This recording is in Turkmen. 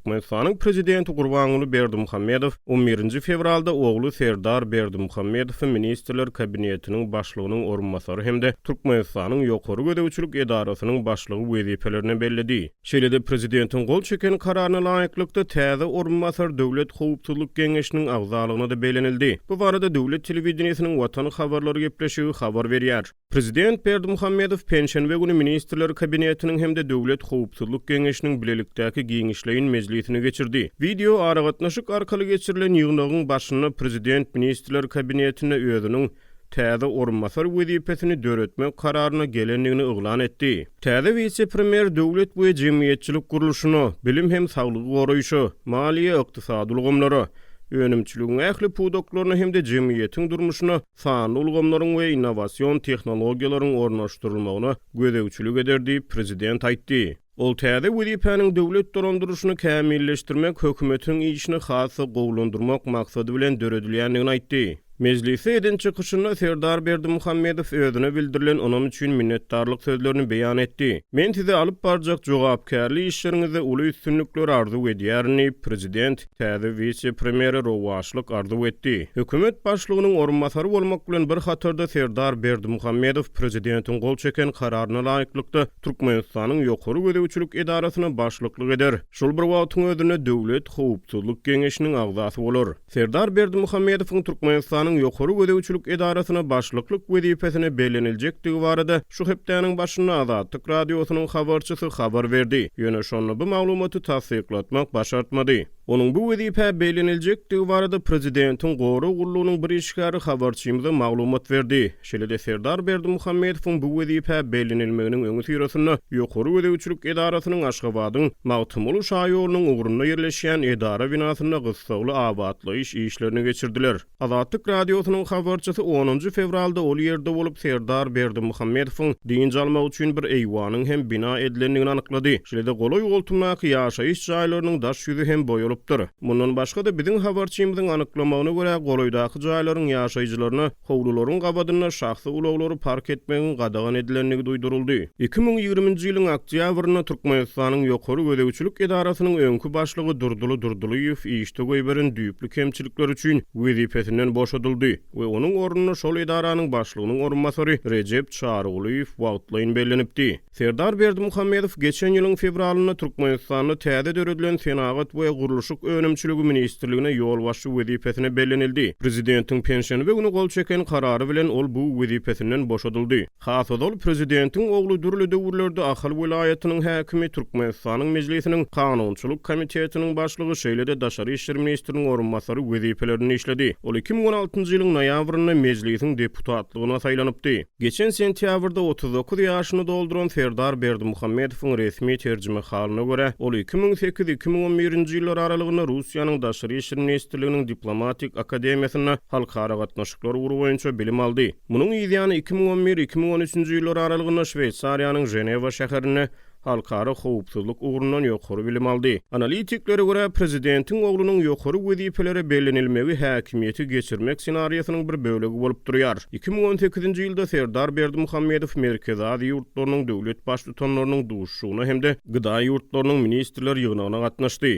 Türkmenistanyň Prezidenti Gurbanguly Berdimuhamedow on birinji fewralda ogly Serdar Berdimuhamedowy Ministrler Kabinetiniň Başlygynyň orunbasary hem-de Türkmenistanyň Ýokary gözegçilik edarasynyň başlygy wezipelerine belledi. Şeýle-de Prezidentiň gol çeken Kararyna laýyklykda, täze orunbasar Döwlet howpsuzlyk geňeşiniň agzalygyna-da bellenildi. Bu barada döwlet telewideniýesiniň Watan habarlary gepleşigi habar berýär. Prezident Berdimuhamedow penşenbe güni Ministrler Kabinetiniň hem-de Döwlet howpsuzlyk geňeşiniň bilelikdäki giňişleýin mejlisini geçirdi. Wideo aragatnaşyk arkaly geçirilen ýygnagyň başynda prezident Ministrler Kabinetinde özüniň täze orunbasar wezipesini döretmek kararyna gelendigini yglan etdi. Täze wise-premýer döwlet we jemgyýetçilik gurluşyna, bilim hem saglygy goraýşa, maliýe-ykdysady ulgamlara, önümçiligiň ähli pudaklaryna hem-de jemgyýetiň durmuşyna sanly ulgamlaryň we innowasion tehnologiýalaryň ornaşdyrylmagyna gözegçilik eder diýip, prezident aýtdy. Ol täze wezipäniň döwlet dolandyryşyny kämilleşdirmek, hökümetiň işini has-da gowulandyrmak maksady bilen döredilýändigini aýtdy. Mejlisde eden çykyşynda Serdar Berdimuhamedow özüne bildirilen ynam üçin minnetdarlyk sözlerini beýan etdi. Men size alyp barjak jogapkärli işleriňizde uly üstünlikler arzuw edýärin diýip, prezident täze wise-premýere rowaçlyk arzuw etdi. Hökümet başlygynyň orunbasary bolmak bilen bir hatarda Serdar Berdimuhamedow prezidentiň gol çeken Kararyna laýyklykda Türkmenistanyň Ýokary gözegçilik edarasyna başlyklyk eder. Şol bir wagtyň özünde Döwlet howpsuzlyk geňeşiniň agzasy bolar. Serdar Berdimuhamedowyň Türkmenistanyň Ýokary gözegçilik edarasyna başlyklyk wezipesine belleniljekdigi barada şu hepdäniň başynda Azatlyk Radiosynyň habarçysy habar berdi. Ýöne şonda bu maglumaty tassyklatmak başartmady. Onuň bu wezipä belleniljekdigi barada prezidentiň gorag gullugynyň bir işgäri habarçymyza maglumat berdi. Şeýle-de Serdar Berdimuhamedowyň bu wezipä bellenilmeginiň öňüsyrasynda Ýokary gözegçilik edarasynyň Aşgabadyň Magtymguly şaýolunyň ugrunda ýerleşýän edara binasynda gyssagly abatlaýyş işlerini geçirdiler. Azatlyk Radiosynyň habarçysy onunjy fewralda ol ýerde bolup, Serdar Berdimuhamedowyň dynç almagy üçin bir eýwanyň hem bina edilendigini anyklady. Şeýle-de golaý-goltumdaky ýaşaýyş jaýlarynyň daş ýüzi hem boýalypdyr. Mundan başga-da, biziň habarçymyzyň anyklamagyna görä, golaýdaky jaýlaryň ýaşaýjylaryna Howlularyň gabadynda şahsy ulaglary park etmegiň gadagan edilendigi duýduryldy. 2020-nji ýylyň oktýabrynda Türkmenistanyň Ýokary gözegçilik edarasynyň öňki başlygy Durdyly Durdylyýew işde goýberen düýpli kemçilikleri üçin wezipesinden boşadyldy we onuň ornuna şol edaranyň başlygynyň orunbasary Rejep Çarygulyýew wagtlaýyn bellenipdi. Serdar Berdimuhamedow geçen ýylyň fewralynda Türkmenistanda täze döredilen Senagat we gurluşyk önümçiligi ministrligine ýolbaşçy wezipesine bellenildi. Prezidentiň penşenbe güni gol çeken karary bilen ol bu wezipesinden boşadyldy. Has ozal, prezidentiň ogly dürli döwürlerde Ahal welaýatynyň häkimi, Türkmenistanyň Mejlisiniň Kanunçylyk komitetiniň başlygy, şeýle-de daşary işler ministriniň orunbasary wezipelerinde işledi. Ol 2016-njy ýylyň noýabrynda Mejlisiň deputatlygyna saýlanypdy. Geçen sentýabrda 39 ýaşyny dolduran Serdar Berdimuhamedowyň resmi terjimehalyna görä, ol 2008, 2011-nji ýyllar aralygynda Russiýanyň Daşary işler ministrliginiň Diplomatik akademiýasynda halkara gatnaşyklar ugry boýunça bilim aldy. Munuň yzýany 2011, 2013-nji ýyllar aralygynda Şweýsariýanyň Ženewa şäherinde halkara howpsuzlyk ugrundan ýokary bilim aldy. Analitiklere görä, prezidentiň oglunyň ýokary wezipelere bellenilmegi häkimiýeti geçirmek ssenariýasynyň bir bölegi bolup durýar. 2018-nji ýylda Serdar Berdimuhamedow Merkezi Aziýa ýurtlarynyň döwlet Baştutanlarynyň duşuşygyna hem-de GDA ýurtlarynyň ministrler ýygnagyna gatnaşdy.